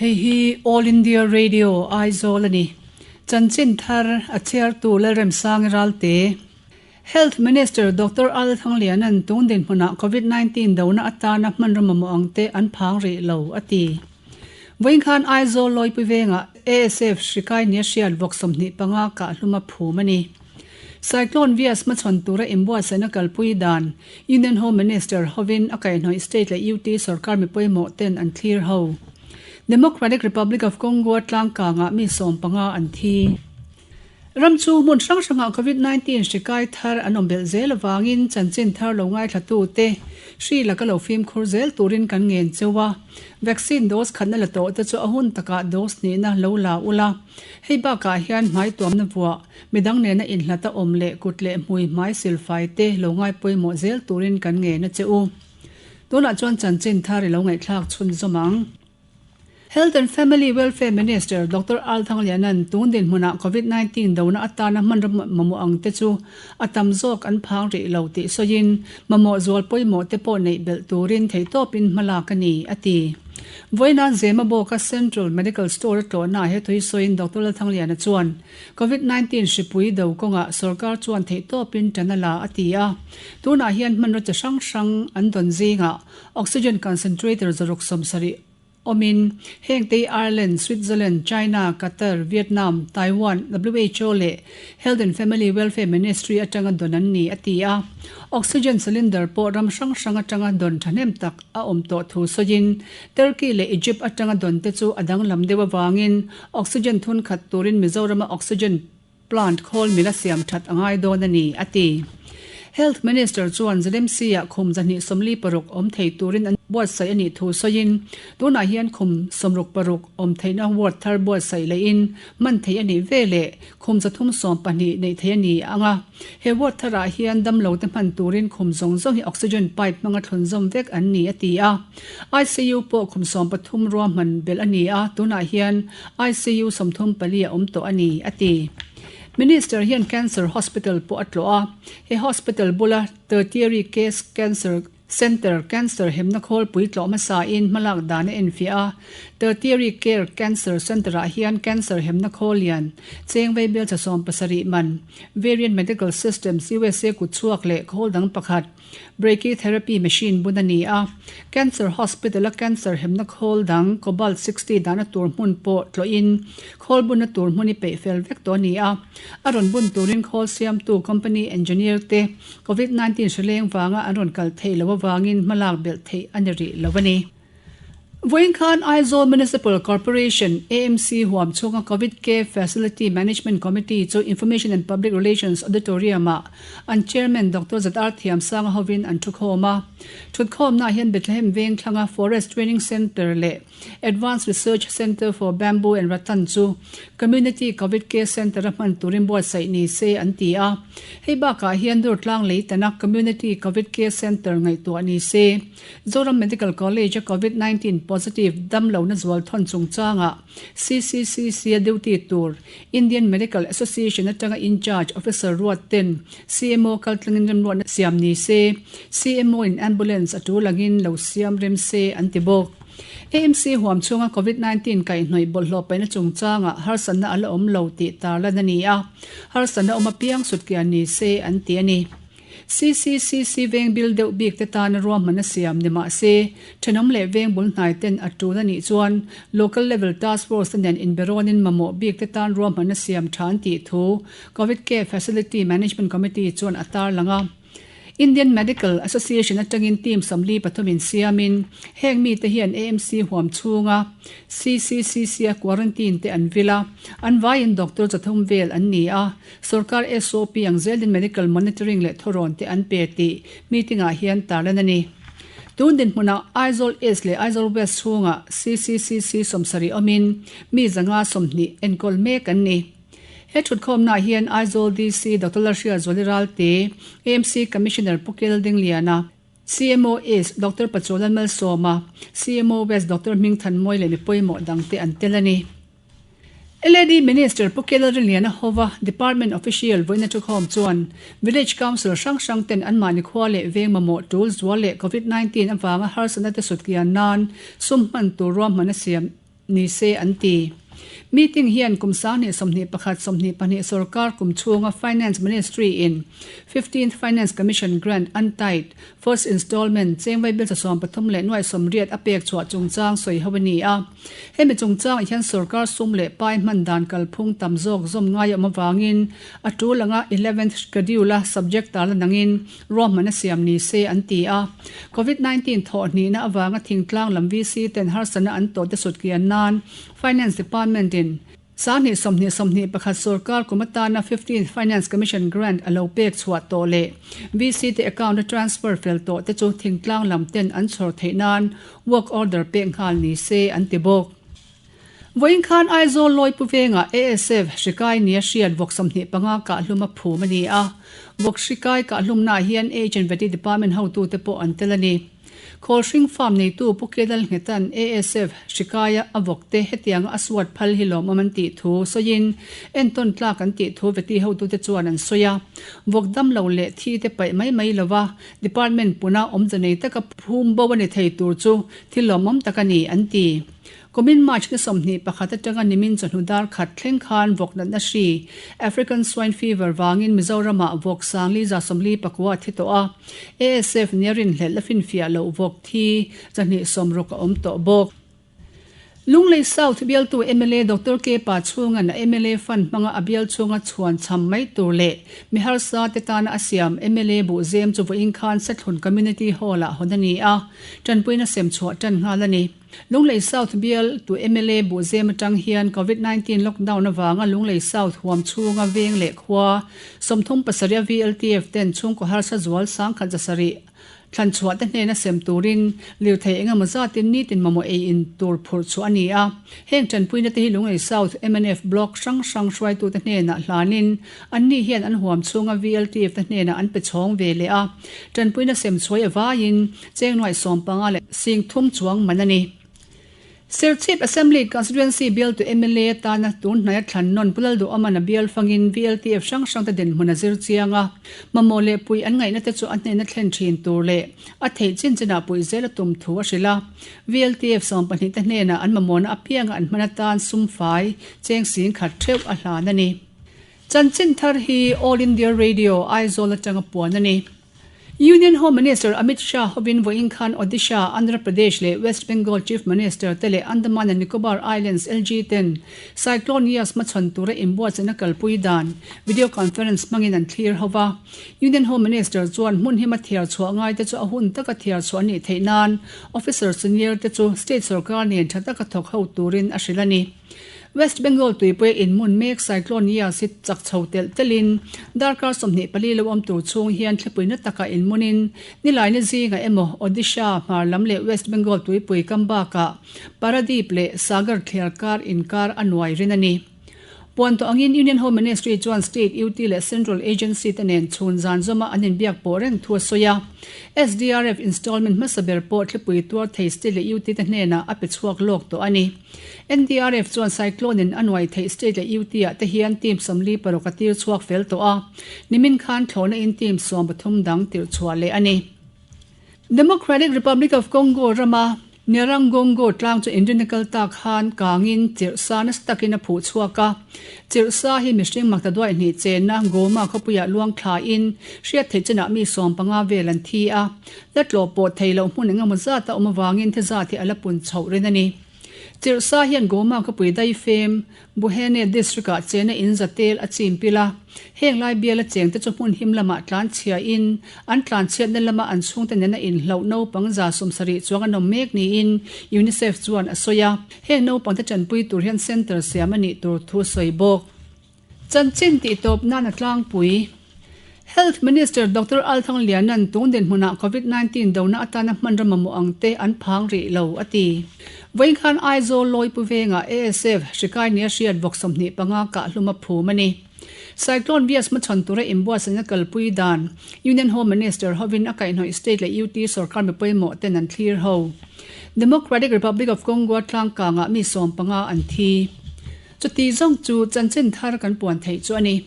Hei hi All India Radio Aizawl a ni. Chanchin thar a chhiartu Lalremsangi Ralte. Health Minister Doctor Al Thangliana'n tun dinhmunah Covid 19 dona atana hmanraw mamawh ang te an phang rih lo, a ti. Vawiin khan Aizawl Lawipui vengah ASF hrikai nia hriat vawk 25 kah hlum a phum a ni. Cyclone Vyas hmachhawn tura inbuatsaihna kalpui dan Union Home Minister hovin a kaihhnawih state leh UT sorkar mi pawimawh ten an thlir ho. Democratic Republic of Congo a tlangkangah mi 15 an thi. Ram chu hmun hrang hrangah Covid 19 hri kai thar an awm belh zel avangin chanchin thar lo ngaithlatute hri laka lo fimkhur zel turin kan ngen cheu a. Vaccine dose khatna la tawh te chu a hun takah dose hnihna lo la ula. Hei bakah hian hmai tuamna vuah, midang nena inhlat a awm leh kut leh hmui hmai silfai te lo ngai pawimawh zel turin kan ngen a che u. Tunah chuan chanchin thar i lo ngaihthlak chhunzawm ang. Health and Family Welfare Minister Doctor Al Thangliana'n tun dinhmunah Covid 19 dona atana hmanraw mamawh ang te chu a tam zawk an phang rih lo tih sawiin mamawh zual pawimawh te pawh neih belh turin theihtawpin hmalak a ni, a ti. Vawiina Zemabawka Central Medical Store a tlawhnaah he thui sawiin Doctor Lalthangliana chuan Covid 19 hripui do kawngah sorkar chuan theihtawpin tan a la a ti a. Tunah hian hmanraw chi hrang hrang an dawn zingah Oxygen concentrator 170 awmin heng te hi Ireland, Switzerland, China, Qatar, Vietnam, Taiwan, who leh Health and Family Welfare Ministry atanga dawn an ni, a ti a. Oxygen cylinder pawh ram hrang hrang atanga dawn thahnem tak a awm tawh thu sawiin Turkey leh Egypt atanga dawn te chu a danglam deuh avangin oxygen thun khat turin Mizorama oxygen plant khawl mila siam that a ngai dawn a ni, a ti. Health Minister chuan ZMC-ah khum 246 awm thei turin an buatsaih a nih thu sawiin, tunah hian khum 66 awm theihna ward thar buatsaih lehin hman theih a nih veleh khum 312 neih theih a ni ang a. He ward tharah hian damlote hman turin khum zawng zawng hi oxygen pipe hmanga thlunzawm vek an ni, a ti a. ICU pawh khum 13 ruahman belh a ni a, tunah hian ICU 34 a awm tawh a ni, a ti. Minister hian Cancer Hospital pawh a tlawh a, he hospital bula Tertiary Case Cancer Centre Cancer hemna khawlpui tlawh hmasain hmalak dan a enfiah a. Tertiary Care Cancer Centre-ah hian cancer hemna khawl lian cheng vaibelcha 70 man, Varian Medical Systems USA kutchhuak leh khawl dang pakhat, Brachytherapy machine bun a ni a. Cancer Hospital-a cancer hemna khawl dang Cobalt 60 dahna tur hmun pawh tlawhin khawl bunna tur hmun i peih fel vek tawh a ni a. A rawn bun turin khawl siamtu company engineer te Covid 19 hrileng vanga an rawn kal theih loh avangin hmalak belh theih a ni rih lo a ni. Vawiin khan Aizawl Municipal Corporation, AMC, huam chhunga Covid Care Facility Management Committee chu Information and Public Relations Auditorium-ah an Chairman Doctor ZR Thiamsanga hovin an thukhawm a. Thutkhawmnaah hian Bethlehem veng thlanga Forest Training Centre leh Advanced Research Centre for Bamboo and Rattan chu Community Covid Care Centre-a hman turin buatsaih ni se an ti a. Hei bakah hian Durtlang Leitana Community Covid Care Centre ngaihtuah ni se. Zoram Medical College-a Covid 19 positive damlohna zual thawn chungchangah CCCC-a duty tur Indian Medical Association atanga in-charge officer ruat ten CMO kaltlangin remruatna siam ni se, CMO-in ambulance a tul angin lo siam rem se an ti bawk. AMC huam chhunga Covid 19 kaihhnawih bawlhhlawh paihna chungchangah harsatna a la awm lo tih tarlan a ni a, harsatna awm apiang sutkian ni se an ti a ni. CCCC veng bil deuh bik te tana ruahman a siam ni mah se, thenawm leh veng bul hnai ten a tul a nih chuan Local Level Task Force te nen inberawnin mamawh bik te tan ruahman a siam tha an tih thu Covid Care Facility Management Committee chuan a tarlang a. Indian Medical Association atangin team 43 in siamin heng mite hian AMC huam chhunga CCCC-a quarantine te an vil a, an vaiin doctor 300 vel an ni a. Sorkar SOP ang zelin medical monitoring leh thurawn te an pe tih meeting ah hian tarlan a ni. Tun dinhmunah Aizawl East leh Aizawl West chhungah CCCC 70 awmin mi 120 enkawl mek an ni. He thutkhawmnaah hian Aizawl DC Doctor Lalhria Zuali Ralte, AMC Commissioner Pu Kel Dingliana, CMO East Doctor Pachualan Malsawma, CMO West Doctor Hmingthanmawi leh mi pawimawh dangte an tel a ni. LAD Minister Pu Kelal Rinliana hova Department Official vawiina thukhawm chuan Village Council hrang hrang ten anmahni khua leh veng mamawh tul zual leh Covid 19 avanga harsatna te sutkian nan sum hman tur ruahman a siam. ni se an ti. Meeting hian kum 2021 22 sorkar kum chhunga Finance Ministry in Fifteenth Finance Commission Grant untied First Installment chengvai bill 33 leh nuai 80 a pek chhuah chungchang sawi ho a ni a. Hemi chungchangah hian sorkar sum leh pai hman dan kalphung tam zawk zawm ngai a awm avangin a tul anga Eleventh Schedule-a subject tarla nangin ruahman a siam ni se an ti a. Covid 19 thawh hnihna avanga thingtlang lam VC ten harsatna an tawh te sut kian nan Finance Department in 2020 21 sorkar kum atana Fifteenth Finance Commission Grant a lo pek chhuah tawh leh VC te account a transfer fel tawh te chu thingtlang lam ten an chhawr theih nan work order pek nghal ni se an ti bawk. Vawiin khan Aizawl Lawipu vengah ASF hrikai nia hriat vawk 25 kahhlum a phum a ni a, vawk hrikai kahhlumnaah hian Age and Vety Department hotute pawh an tel a ni. Khawlhring farm neitu Pu Kedal Nghetan ASF hrikaia a vawkte hetianga a suat phal hi lawmawm an tih thu sawiin entawn tlak an tih thu vety hotute chuan an sawi a. Vawk damlo leh thi te paih mai mai lova department puna awmze nei taka phum bo a ni thei tur chu thil lawmawm tak a ni an ti. Kumin March ni 21 atanga nimin chawhnu dar khat thleng khan vawk natna hri, African Swine Fever, vangin Mizoramah vawk 4049 a thi tawh a, ASF nia rinhlelh la finfiah loh vawk thi 260 a awm tawh bawk. Lunglei South bialtu mla Doctor K Pa chhunga'n a mla fund hmanga a bial chhunga chhuan cham mai tur leh mi harsa te tana a siam mla buhzem chu vawiin khan Sethlun Community Hall-ah hawn a ni a, tanpuina sem chhuah tan nghal a ni. Lunglei South bial tu mla Buhzem atang hian Covid 19 lockdown avanga Lunglei South huam chhunga veng leh khua 37 a VLTF ten chhungkaw harsa zual 1107 thlan chhuah te hnena sem turin lirthei engemaw zatin nitin mamawh ei in tur phurh chhuah a ni a. Heng tanpuina te hi Lunglei South mnf Block hrang hrang hruaitute hnenah hlanin anni hian an huam chhunga VLTF te hnenah an pe chhawng ve leh a. Tanpuina sem chhuai avaiin Cheng nuaih 15 leh 30 chuang man a ni. Serchhip Assembly Constituency bialtu mla atana tun hnaia thlan nawn Pu Lalduhawman a bial fangin VLTF hrang hrangte dinhmun a zir chiang a, mamawh leh puih an ngaihna te chu a hnena thlen thin tur leh a theih chin chinah puih zel a tum thu a hrilh a. VLTF 12 te hnenah an mamawhna apianga an hman atan sum fai cheng 10,000 theuh a hlan a ni. Chanchin thar hi All India Radio, Aizawl atanga puan a ni. Union Home Minister Amit Shah hovin vawiin khan Odisha, Andhra Pradesh leh West Bengal Chief Minister te leh Andaman and Nicobar Islands LG ten Cyclone Yaas hmachhawn tura inbuatsaihna kalpui dan video conference hmangin an thlir ho va. Union Home Minister chuan hmun hima thiar chhuah ngaite chu a hun taka thiar chhuah a nih theih nan officer senior te chu state sorkar nen tha taka thawk ho turin a hrilh a ni. West Bengal tuipuia inhmun mek Cyclone Yaas hi chak chho telh telhin darkar 24 lo awm tur chhung hian thlipui na takah inhmunin Nilaini zingah emaw Odisha, hmar lam leh West Bengal tuipui kam bakah Paradip leh Sagar thliar kar inkar a nuai rin a ni. Puan tawh angin Union Home Ministry chuan State, UT leh Central Agency te nen chhun zan zawma an inbiak pawh reng thu a sawi a. SDRF installment hmasa ber pawh thlipui tuar thei State leh UT te hnenah a pe chhuak lawk tawh a ni. NDRF chuan Cyclone in a nuai theih state leh UT ah te hian team 46 a tir chhuak fel tawh a, nimin khan thlawhna in team 13 dang tirh chhuah leh a ni. Democratic Republic of Congo rama Nyiragongo tlang chu inrinna kal ta khan kangin chirh sa nasa takin a phuh chhuak a. Chirh sa hi mihring makta duai hnih chenna Goma khawpuiah luang thlain hriat theih chinah mi 15 vel an thi a. La tlawh pawh thei loh hmun engemaw zat a awm avangin thi zat hi a la pun chhoh rin a ni. Chirhsa hian Goma khawpui daifem, Buhene District-ah chena in za tel a chim pil a. Heng lai biala chengte chu hmun him lamah tlan chhiain, an tlan chhiatna lama an chhungte nena inhlauh naupang 70 chuang an awm mek niin UNICEF chuan a sawi a. Heng naupangte tanpui tur hian centre siam a nih tur thu a sawi bawk. Chanchin tihtawp nan a tlangpui. Health Minister Doctor Al Thangliana'n tun dinhmunah Covid 19 dona atana hmanraw mamawh ang te an phang rih lo, a ti. Vawiin khan Aizawl Lawipu vengah ASF hrikai nia hriat vawk 25 kah hlum a phum a ni. Cyclone Yaas hmachhawn tura inbuatsaihna kalpui dan Union Home Minister hovin a kaihhnawih state leh UT sorkar mi pawimawh ten an thlir ho. Democratic Republic of Congo tlangkangah mi 15 an thi. Chuti zawng chu chanchin thar kan puan theih chu a ni.